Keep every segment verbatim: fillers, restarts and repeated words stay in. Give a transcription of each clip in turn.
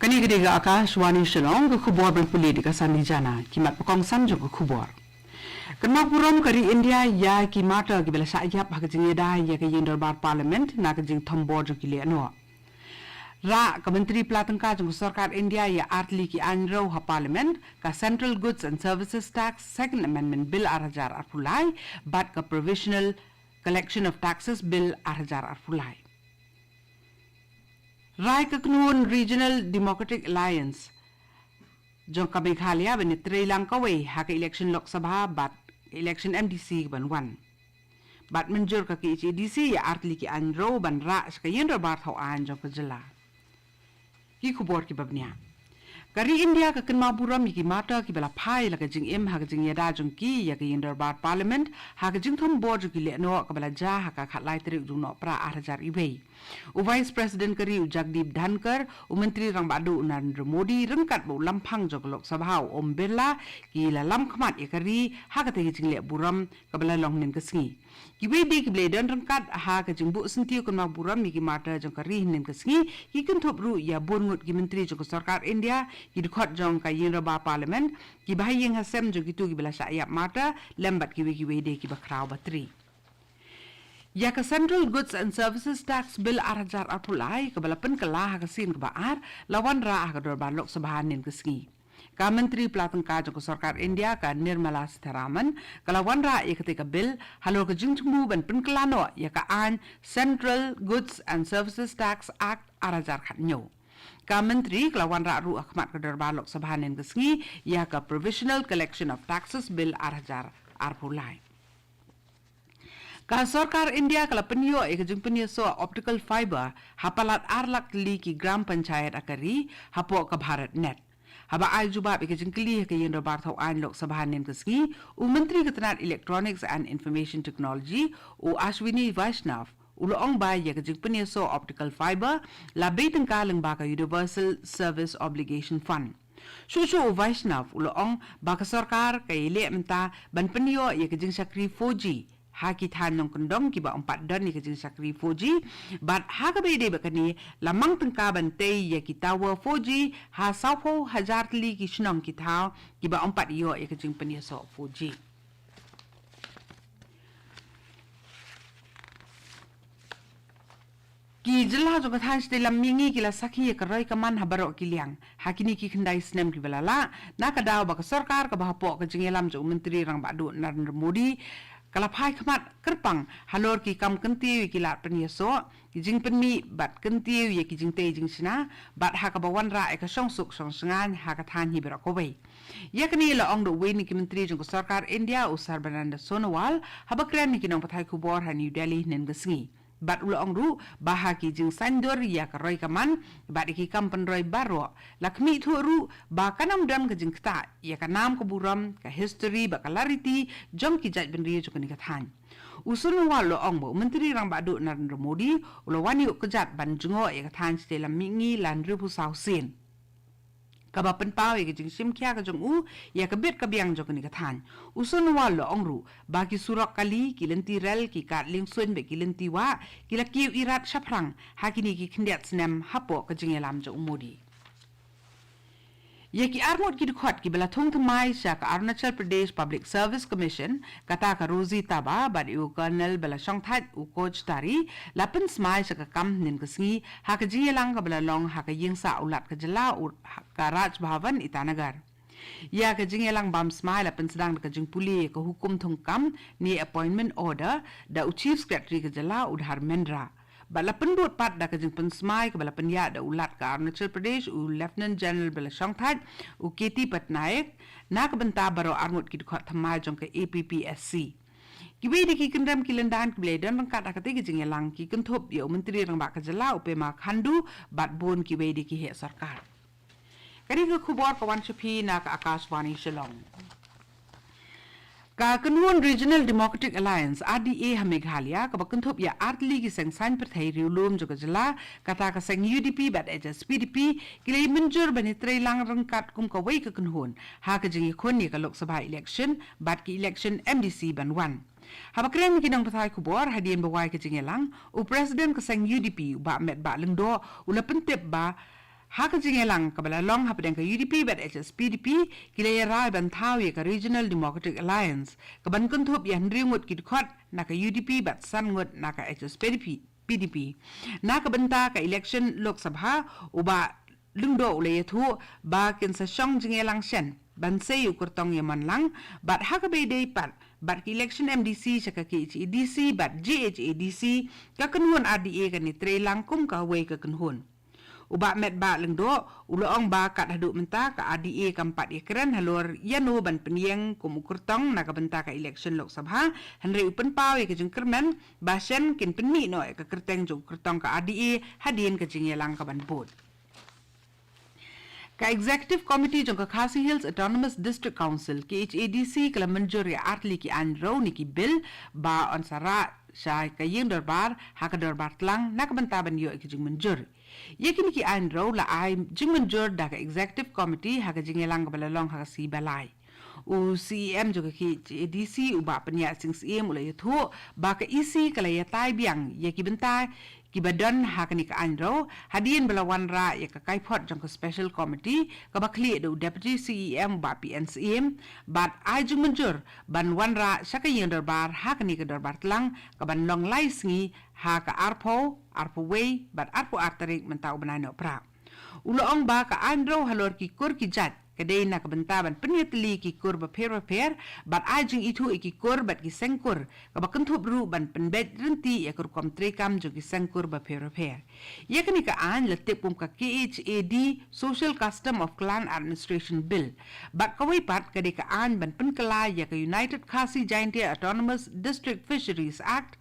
Kane ka dei ka Akashvani Shillong, ka khubor ban pule da ka Sandi Jana, ki mat ba kongsan jong ka khubor. Kynmaw burom ka ri India ïa ki martyr kiba la shah ïap ha ka jingïada ïa ka ïing dorbar Parliament na ka jingthombor jong ki lehnoh. Rah ka Myntri Pla Tyngka jong ka Sorkar India ïa artylli ki aiñ rew ha Parliament, ka Central Goods and Services Tax Second Amendment Bill ar hajar arphew lai, bad ka Provisional Collection of Taxes Bill ar hajar arphew lai. Rai ka kynhun Regional Democratic Alliance jong ka Meghalaya ban ïatreilang kawei ha ka election Lok Sabha bad election M D C ban wan. Bad mynjur ka K H A D C ïa artylli ki aiñ rew ban rah sha ka ïing dorbar thaw aiñ jong ka jylla. Ki khubor kiba bniah. Ka ri India ka kynmaw burom ïa ki martyr kiba la phai la ka jingim ha ka jingïada jong ki ïa ka ïing dorbar Parliament ha ka jingthombor jong ki lehnoh kaba la jia ha ka khatlai tarik u Nohprah ar hajar iwei. U Vice President ka ri u Jagdeep Dhankhar, u Myntri Rangbah Duh u Narendra Modi, ryngkat bad u Lamphang jong ka Lok Sabha u Om Birla, ki la lam khmat ïa ka ri ha katei ka jingleh burom kaba la long hynnin ka sngi. Kiwei de kiba la don ryngkat ha ka jingbuh syntiew kynmaw burom ïa ki martyr jong ka ri hynnin ka sngi, ki kynthup ruh ïa bun ngut ki myntri jong ka Sorkar India, ki dkhot jong ka ïing dorbar Parliament, ki bahaïing hasem jong kito kiba la shah ïap martyr, lem bad kiwei kiwei de kiba khraw batri. Ïa ka Central Goods and Services Tax Bill ar hajar arphew lai, kaba la pynkylla ha ka sien kaba ar, la wanrah ha ka dorbar Lok Sabha hynnin ka sngi. Ka Myntri Pla Tyngka jong ka Sorkar India, ka Nirmala Sitharaman, ka la wanrah ïa katei ka bill halor ka jingthmu ban pynkylla noh ïa ka aiñ Central Goods and Services Tax Act ar hajar khathynñiew. Ka Myntri ka la wanrah ruh ha khmat ka dorbar Lok Sabha hynnin ka sngi ïa ka Provisional Collection of Taxes Bill ar hajar arphew lai. Ka Sorkar India ka la pynïoh ïa ka jingpynïasoh optical fiber ha palat ar lak tylli ki Gram Panchayat ha ka ri, hapoh ka BharatNet. Haba ai jubab ïa ka jingkylli ha ka ïing dorbar thaw aiñ Lok Sabha hynnin ka sngi, u Myntri ka tnad Electronics and Information Technology, u Ashwini Vaishnaw, u la ong ba ïa ka jingpynïasoh optical fiber la bei tyngka lyngba ka Universal Service Obligation Fund. Shuh shuh u Vaishnaw u la ong ba ka sorkar ka ïaleh mynta ban pynïoh ïa ka jingshakri four G ha ki thaiñ nongkyndong kiba ym pat don ïa ka jingshakri four G, bad ha kaba ïadei bad kane, la mang tyngka ban tei ïa ki tower four G ha sawphew hajar tylli ki shnong ki thaw kiba ym pat ïoh ïa ka jingpynïasoh four G. Ki jylla jong ka thaiñ shatei lam mihngi ki la sakhi ïa ka roi ka man ha baroh ki liang ha kine ki khyndai snem kiba la lah, na ka daw ba ka sorkar kaba hapoh ka jingïalam jong u Myntri Rangbah Duh Narendra Modi ka la phai khmat kyrpang halor ki kam kyntiew ïa ki lad pynïasoh, ki jingpynmih bad kyntiew ïa ki jingtei jingshna, bad ha kaba wanrah ïa ka shongsuk shongsngain ha ka thaiñ hi baroh kawei. Ïa kane la ong da uwei na ki myntri jong ka sorkar India, u Sarbananda Sonowal, haba kren ïa ki nongpathai khubor ha New Delhi hynnin ka sngi. Bad u la ong ruh ba ha ki jingsaiñdur ïa ka roi ka man bad ïa ki kam pynroi baroh, la khmih thuh ruh ba kan ym don ka jingktah ïa ka nam ka burom, ka history bad ka lariti jong ki jaitbynriew jong kane ka thaiñ. U Sonowal u la ong ba u Myntri Rangbah Duh Narendra Modi u la wan ïuh kjat ban jngoh ïa ka thaiñ shatei lam mihngi la hynriewphew saw sien, kaba pynpaw ïa ka jingshim khia ka jong u ïa ka bit ka biang jong kane ka thaiñ. U Sonowal u la ong ruh ba ki surok kali, ki lynti rel, ki kad liengsuiñ bad ki lynti wah ki la kiew irat shaphrang ha kine ki khyndiat snem hapoh ka jingïalam jong u Modi. Ïa ki arngut ki dkhot kiba la thung thymmai sha ka Arunachal Pradesh Public Service Commission, kata ka Rosie Taba bad ïa u Colonel ba la shongthait, u Koch Tari, la pynsmai sha ka kam hynnin ka sngi ha ka jingïalang kaba la long ha ka ïingsah u Lat ka jylla, u, ka Raj Bhavan Itanagar. Ïa ka jingïalang bam smai la pynsdang da ka jingpule ïa ka hukum thungkam ne appointment order da u Chief Secretary ka jylla, u Dharmendra. Bad la pynbud pat da ka jingpynsmai kaba la pynïaid da u Lat ka Arunachal Pradesh, u Lieutenant General ba la shongthait, u K T Patnaik, na ka bynta baroh arngut ki dkhot thymmai jong ka A P P S C. Kiwei de ki kyndem ki lyndan kiba la don ryngkat ha katei ka jingïalang ki kynthup ïa u Myntri Rangbah ka jylla, u Pema Khandu, bad bun kiwei de ki heh sorkar. Kane ka khubor ka wan sha phi na ka Akashvani Shillong. Ka kynhun Regional Democratic Alliance, R D A, ha Meghalaya, kaba kynthup ïa artylli ki seng saiñ pyrthei riewlum jong ka jylla, kata ka seng U D P bad H S P D P, ki la ïa mynjur ban ïatreilang ryngkat kum kawei ka kynhun ha ka jingïakhun ïa ka Lok Sabha election bad ki election M D C ban wan. Haba kren ki nongpathai khubor hadien ba wai ka jingïalang, u President ka seng U D P, u Bah Metbah Lyngdoh, u la pyntip ba Ha ka jingïalang kaba la long hapdeng ka U D P bad H S P D P, ki la ïarai ban thaw ïa ka Regional Democratic Alliance, kaban kynthup ïa hynriew ngut ki dkhot na ka U D P bad san ngut na ka H S P D P, P D P. Na ka bynta ka election Lok Sabha, u Bah Lyngdoh u la ïathuh ba kin sa shong jingïalang shen ban sei u kyrtong ïa Mon Lang, bad ha kaba ïadei pat bad ka election M D C sha ka K H A D C bad J H A D C, ka kynhun R D A kan ïatreilang kum kawei ka kynhun. U Bah Metbah Lyngdoh u la ong ba kat haduh mynta ka R D A kam pat ïakren halor ïano ban pynïeng kum u kyrtong na ka bynta ka election Lok Sabha, hynrei u pynpaw ïa ka jingkyrmen ba shen kin pynmih noh ïa ka kyrteng jong u kyrtong ka R D A hadien ka jingïalang kaban bud. Ka Executive Committee jong ka Khasi Hills Autonomous District Council, K H A D C, ka la mynjur ïa artylli ki aiñ rew ne ki bill ba yn sa rah sha ka ïing dorbar ha ka dorbar tlang na ka bynta ban ïoh ïa ka jingmynjur. Ïa kine ki aiñ rew la ai jingmynjur da ka Executive Committee ha ka jingïalang kaba la long ha ka sngi ba lai. U C E M jong ka K H A D C, u Bah Pynïaid Sing Syiem, u la ïathuh ba ka E C ka la ïatai biang ïa ki bynta kiba don ha kane ka aiñ rew hadien ba la wanrah ïa ka kaiphod jong ka Special Committee kaba khlieh da u Deputy C E M, u Bah P N Syiem, bad ai jingmynjur ban wanrah sha ka ïing dorbar ha kane ka dorbar tlang kaban long lai sngi ha ka arphew, arphew wei bad arphew ar tarik mynta u bnai Nohprah. U la ong ba ka aiñ rew halor ki kur ki jait ka dei na ka bynta ban pynïatylli ki kur bapher bapher bad ai jingithuh ïa ki kur bad ki seng kur, kaba kynthup ruh ban pynbeit ryntih ïa ka rukom treikam jong ki seng kur bapher bapher. Ïa kane ka aiñ la tip kum ka K H A D Social Custom of Clan Administration Bill. Bad kawei pat ka dei ka aiñ ban pynkylla ïa ka United Khasi Jaintia Autonomous District Fisheries Act.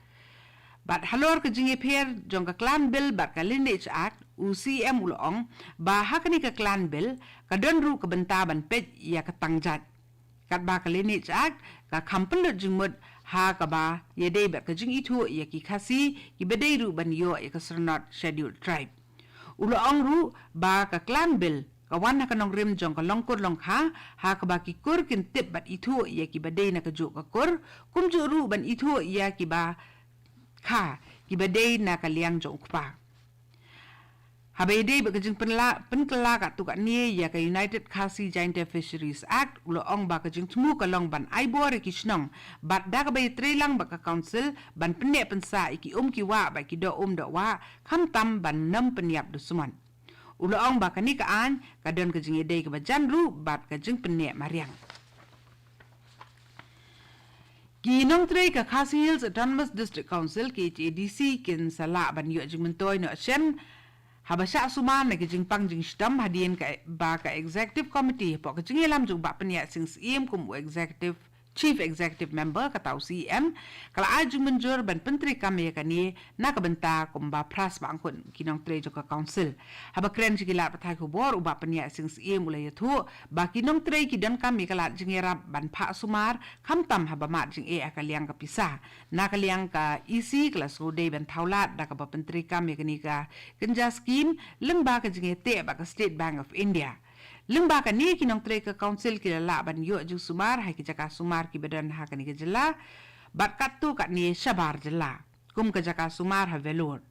Bad halor ka jingïapher jong ka Clan Bill bad ka Lineage Act, u C E M u la ong ba ha kane ka Clan Bill ka don ruh ka bynta ban peit ïa ka tang jait. Katba ka Lineage Act ka kham pynlut jingmut ha kaba ïadei bad ka jingithuh ïa ki Khasi kiba dei ruh ban ïoh ïa ka syrnod Scheduled Tribe. U la ong ruh ba ka Clan Bill ka wan ha ka nongrim jong ka longkur longkha ha kaba ki kur kin tip bad ithuh ïa kiba dei na kajuh ka kur, kumjuh ruh ban ithuh ïa kiba kha kiba dei na ka liang jong u kpa. Haba ïadei bad ka jingpynkylla, pynkylla katto katne ïa ka United Khasi Jaintia Fisheries Act, u la ong ba ka jingthmu ka long ban ai bor ïa ki shnong bad da kaba ïatreilang bad ka Council ban pynneh pynsah ïa ki um ki wah bad ki doh um doh wah, khamtam ban nym pynïap dusmon. U la ong ba kane ka aiñ ka don ka jingïadei kaba jan ruh bad ka jingpynneh mariang. Ki nongtrei ka Khasi Hills Autonomous District Council, K H A D C, kin sa lah ban ïoh jingmyntoi noh shen haba shah sumar na ki jingpang jingshitom hadien ka, ba ka Executive Committee hapoh ka jingïalam jong u Bah Pynïaid Sing Syiem kum u Executive, Chief Executive Member, kata u C E M, ka la ai jingmynjur ban pyntreikam ïa kane na ka bynta kumba phra spah khun ki nongtrei jong ka Council. Haba kren sha ki lad pathai khubor, u Bah Pynïaid Sing Syiem u la ïathuh ba ki nongtrei ki donkam ïa ka lad jingïarap ban phah sumar, khamtam haba mad jingeh ha ka liang ka pisa. Na ka liang ka E C ka la sngewdei ban thaw lad da kaba pyntreikam ïa kane ka kynja skim lyngba ka jingïateh bad ka State Bank of India. Lyngba kane ki nongtrei ka Council ki la lah ban ïoh jingsumar ha ki jaka sumar kiba don ha kane ka jylla bad katto katne shabar jylla, kum ka jaka sumar ha Vellore.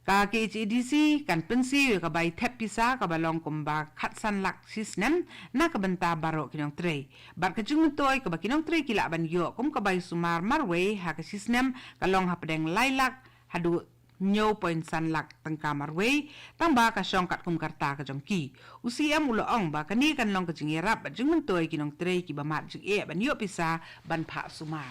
Ka K H A D C kan pynsiew ïa ka bai thep pisa kaba long kumba khatsan lak shi snem na ka bynta baroh ki nongtrei. Bad ka jingmyntoi kaba ki nongtrei ki lah ban ïoh kum ka bai sumar marwei ha ka shi snem ka long hapdeng lai lak haduh hynñiew point san lak tyngka marwei, tangba ka shong katkum ka rta ka jong ki. U C E M u la ong ba kane kan long ka jingïarap bad jingmyntoi ki nongtrei kiba mad jingeh ban ïoh pisa ban phah sumar.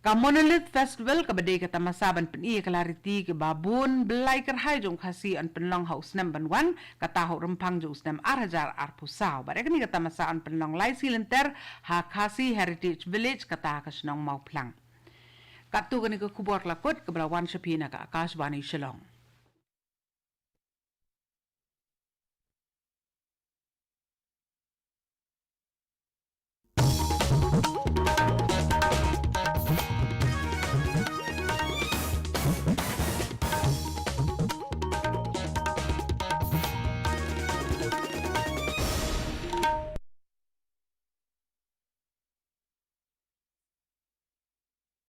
Ka Monolith Festival kaba dei ka tamasa ban pyni ïa ka lariti kaba bun blai kyrhai jong u Khasi yn pynlong ha u snem ban wan, kata ha u Rymphang jong u snem ar hajar arphew saw. Bad ïa kane ka tamasa yn pynlong lai sngi lynter ha Khasi Heritage Village, kata ha ka shnong Mawphlang. Katto kane ka khubor ka la kut kaba la wan sha phi na ka Akashvani Shillong.